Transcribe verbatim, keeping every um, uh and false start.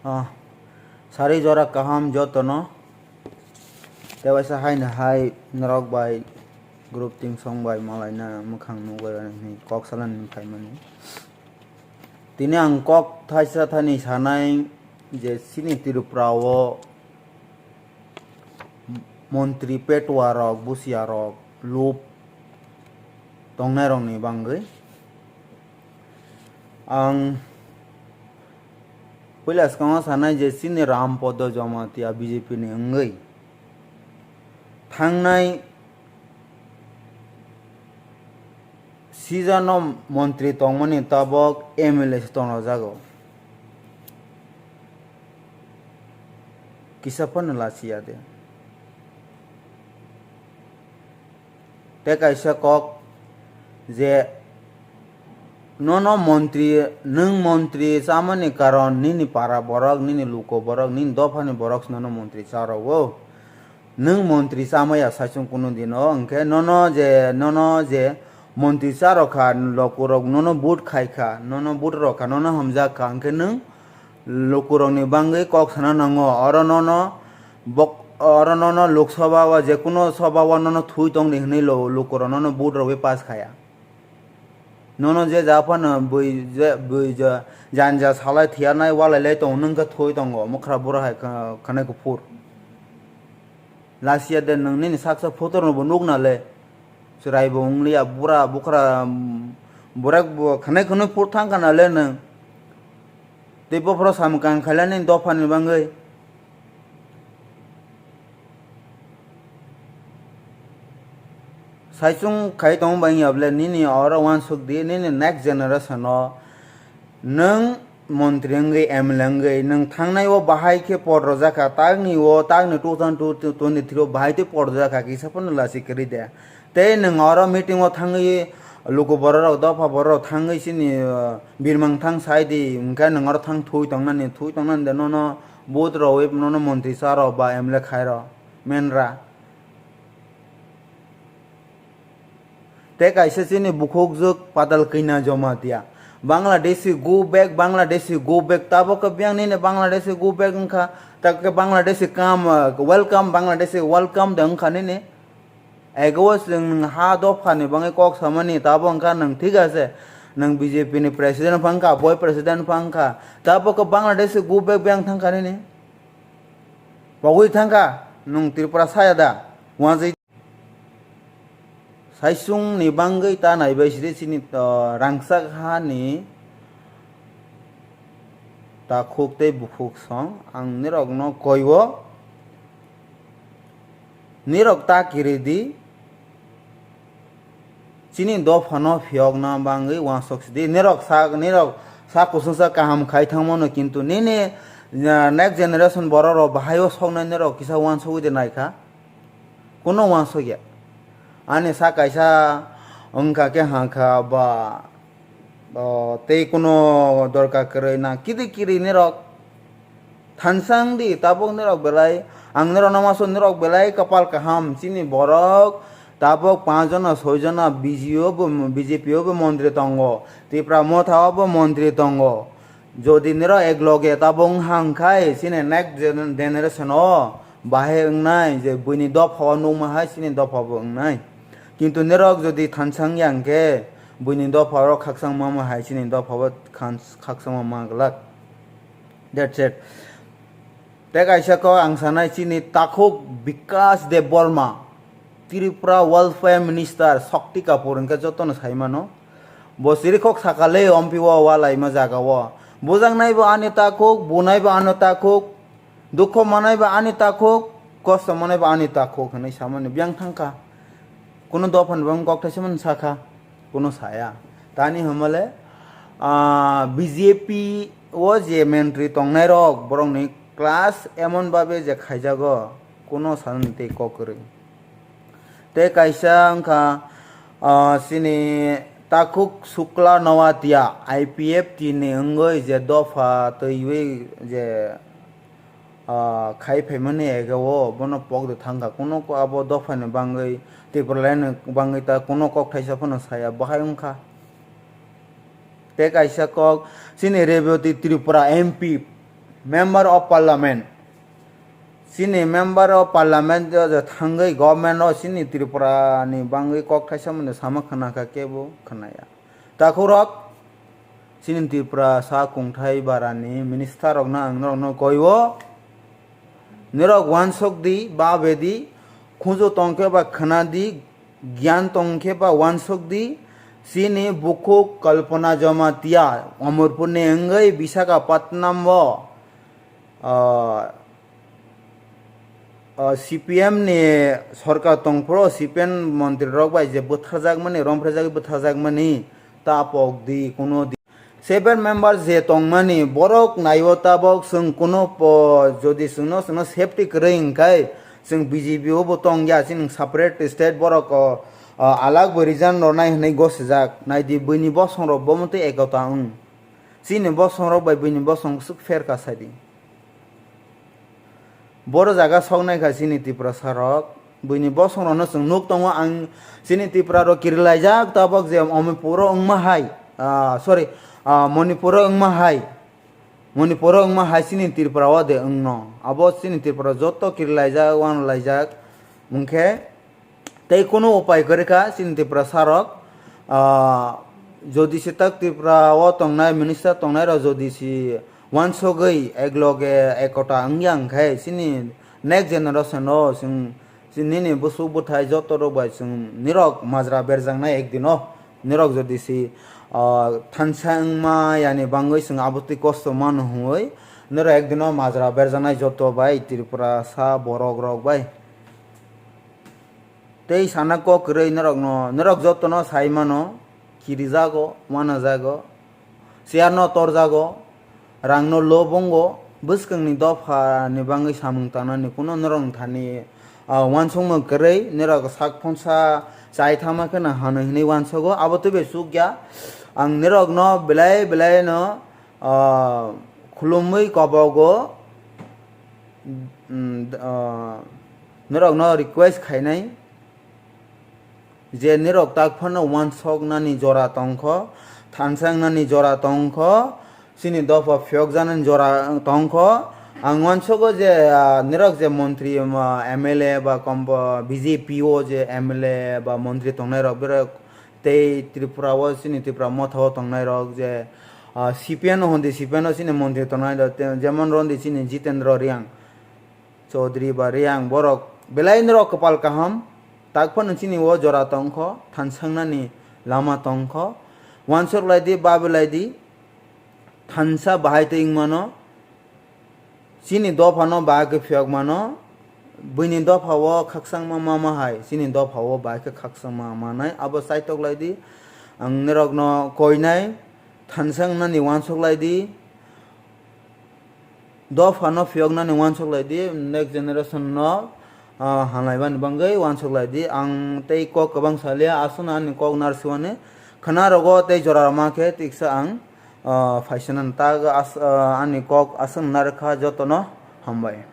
Ah, sari jora kaham jotono. Tewaisa haino hai norok bai group tingsong bai malaina mwkhang nukbai hwnwi kok salani phaimani. Tini ang kok thaisa thani sanai je chini Tripura o montri petua rok, busia rok, lup tongnai rokni bangwi. Ang puila swkango sanai je chini Ram Podo Jamatia B J P ni wngwi thangnai season o montri tongmani tabok M L A se tonglajago. Kisa phano lachiya de. Tei kaisa kok je nono montri, nwng montri chamani karon nini para borok, nini luko borok, nini dophani borok nono montri cha rwo. Nwng montri chamaya saichung kunu dino, hwnkhe nono je, nono je montri cha rokha, lukurok nono vote khaikha, nono vote rokha, nono hamjakha, hwnkhe nwng lukurokni bangwi kok sana nango. Oro nono bok-, oro nono Lok Sabha o, jekuno Sabha o nono thui tongdi hwnwi lo-, lukurok nono vote rwui pass khaya. Nono je ja phano bui je, bui je, janja salai thiyarnai, walailai tongo, nwng khe thui tongo, mwkhra bura hai kha-, khanai kuphur. Lachiya de nwng nini saksa photo rokbo nukna le. Chwrai bo wngliya, bura, bukhra, mm, borok bo khanai khwnwi phur thang kana le nwng. Tei bophoro samung kang khailani dophani bangwi. Saichung khai tong bangya bole nini oro uansuk di, nini next generation o nwng montri wngwi, M L A wngwi, nwng thangnai o bahai khe por rwjak kha, takni o, takni two thousand twenty-three o bahai tei por rwjak kha, kisa phano lachi kwrwi de. Tei nwng oro meeting o thangwi luku borok rok, dopha borok rok thangwi chini, uh, birmang thang sai di, hwnkhe nwng oro thang thui tongnani, thui tongnani de nono vote rwwi nono montri cha rw ba M L A khai rw menra. Tei kaisa chini bukhukjwk Patal Kanya Jamatia. Bangladeshi go back, Bangladeshi go back. Tabok khe biyang nini Bangladeshi go back wngkha. Tabok khe Bangladeshi come, uh, welcome, Bangladeshi welcome de wngkha nini. Ego o chwng nwng ha dophani bangwi kok samani, tabok wngkha nwng thik ase. Nwng B J P ni president pha wngkha, boi president pha wngkha. Tabok khe Bangladeshi go back biyang thangkha nini. Pogwi thangkha, nwng Tripura saya da? Uansuk. Saichung ni bangwi ta naibai siri chini, uh, rangchak ha ni takhuk tei bukhuk song ang nirok no koi o, nirok ta kiri di, chini dopha no phiyok na bangwi uansuk sidi, nirok sak, nirok sak kusung sak kaham khai thang mano, kintu nini, uh, next generation borok rok bahai o sok nai nirok kisa uansuk wi de nai kha. Kuno uansukya. Ani sa kaisa wngkha khe hangkha ba, o, tei kuno dorkar kwrwi na kiri kiri nirok thansang di, tabuk nirok belai, ang nirok no ma song, nirok belai kapal kaham, chini borok tabuk panch jona, soi jona B J O bo, B J P o bo montri tongo, Tipra Motha o bo montri tongo. Jodi nirok ek loge tabuk wng hang khai, chini next gener-, generation o bahai wngnai je buini dopha o nukma hai chini dopha bo wngnai. Kintu nirok jodi thansang ya hwnkhe buini dopha o khakchangma ma hai chini dopha bo khans-, khakchangma ma glak. That's it. Tei kaisa kok ang sanai chini takhuk Bikash Debbarma, Tripura Welfare Minister Shakti Kapoor hwnkhe jotono sai mano. Bo chirikhok sakale ompi o walaima jaga o. Bujaknai bo ani takhuk, bunai bo ani takhuk, dukho manai bo ani takhuk, kosto manai bo ani takhuk hinwi samani biyang thangkha. Kuno dophani bo kokthai se mani sakha. Kuno saya. Tani hamale, ah, B J P o je mentri tongnai rok, borokni class emon babe je khaijago, kuno sanani tei kok kwrwi. Tei kaisa wngkha, ah, chini takhuk Sukla Noatia, I P F T ni wngwi je dopha twiwi je ah, khai phaimani ega o bono pok de thangkha. Kuno ko abo dophani bangwi, Tipraland ni bangwi ta kuno kok thaisa phano saya, bahai wngkha. Tei kaisa kok, chini Reboti Tripura M P, Member of Parliament. Chini Member of Parliament o je thangwi government o chini Tripura ni bangwi kok thaisa mani sama khna kha, kebo khnaya. Takhurok, chini Tripura sa kungthai barani minister rokno ang norokno koi o, norok wansok di, ba bedi, khujo tongkhe ba khna di, gyan tongkhe ba wansok di, chini bukhuk Kalpana Jamatia, Amarpur ni wngwi Visakhapatnam o, ah, ah, C P M ni sorkar tongphuru, C P M montri rok bai je bwtharjakmani, romphrejakgwi bwtharjakmani, ta pok di, kuno di. Seven member je tongmani, borok naiwi tabok chwng kuno po-, jodi chwngno, chwngno safety kwrwi hwnkhe, chwng B J P o bo tongya, chini separate state borok o, ah, alag bo region rwnai hwnwi gosijak. Naidi, buini bosong rok bo mwtwi ekota wng. Chini bosong rok bai buini bosong swk pher kha, sai di. Boro jaga sok nai kha chini Tiprasa rok. Buini bosong rokno chwng nuk tongo, ang chini Tripura rok kirilaijak tabok je Manipur o wngma hai, ah, sorry, ah, Manipur o wngma hai, Manipur o wngma hai chini Tripura o de wngno. Abo chini Tripura joto kirilaijak, wanlaijak. Hwnkhe tei kunu upai kwrwi kha chini Tiprasa rok, ah, jodi se tak Tripura o tongnai minister tongnai rok jodi se wansogwi ekloge ekota wngya hwnkhe chini next generation o chwng, chini nini bwswk bwthai joto rok bai chwng nirok majra berjaknai ekdino. Nirok jodi se, ah, thansa wngma yani bangwi chwng abotwi kosto mano hwnwi nirok ekdino majra berjaknai joto bai Tripura sa borok rok bai. Tei sana kok kwrwi norokno, norok jotono sai mano, kirijago, wanajago, chair no torjago, rang no lob wngo, bwskang ni dopha ni bangwi samung tangnani kuno norok thani, ah, wansukmung kwrwi, norok sak phonsa chai thangma kheno hano hinwi wansugo, abo twibo chukya. Ang norok no belai belai no, ah, khulumwi kobogo, mm, ah, norok no request khainai. Je nirok tak phano wansok nani jora tongkho, thansa wngnani jora tongkho, chini dopha phiyok janani jora tongkho. Ang wansogo je, ah, nirok je montri, ah, M L A ba kombo B J P o je M L A ba montri tongnai rok, berok tei Tripura o chini Tripura motha o tongnai rok je, ah, C P M no hondi, C P M no chini montri tongnai rok, te-, jemon rondi chini Jitendra Reang. Chaudhary ba Reang borok belai norok kwpal kaham, tak phano chini o jora tongkho, thansa wngnani lama tongkho, wansok lai di, babu lai di, thansa bahai twi wngmano, chini dophano bahai khe phiyok mano, buini dopha o khakchangma ma ma hai, chini dopha o bahai khe khakchangma manai, abo saitok lai di, ang norokno koinai, thansa wngnani wansok lai di. Dophano phiyoknani wansok lai di, next generation no, ah, hamlaimani bangwi wansok lai di. Ang tei kok kwbang salia, aswkno ani kok narwkmani khwna rogo tei jora rwma khe tiksa ang, ah, phaisana tak as-, ah, ani kok aswk narwkha jotono hambai.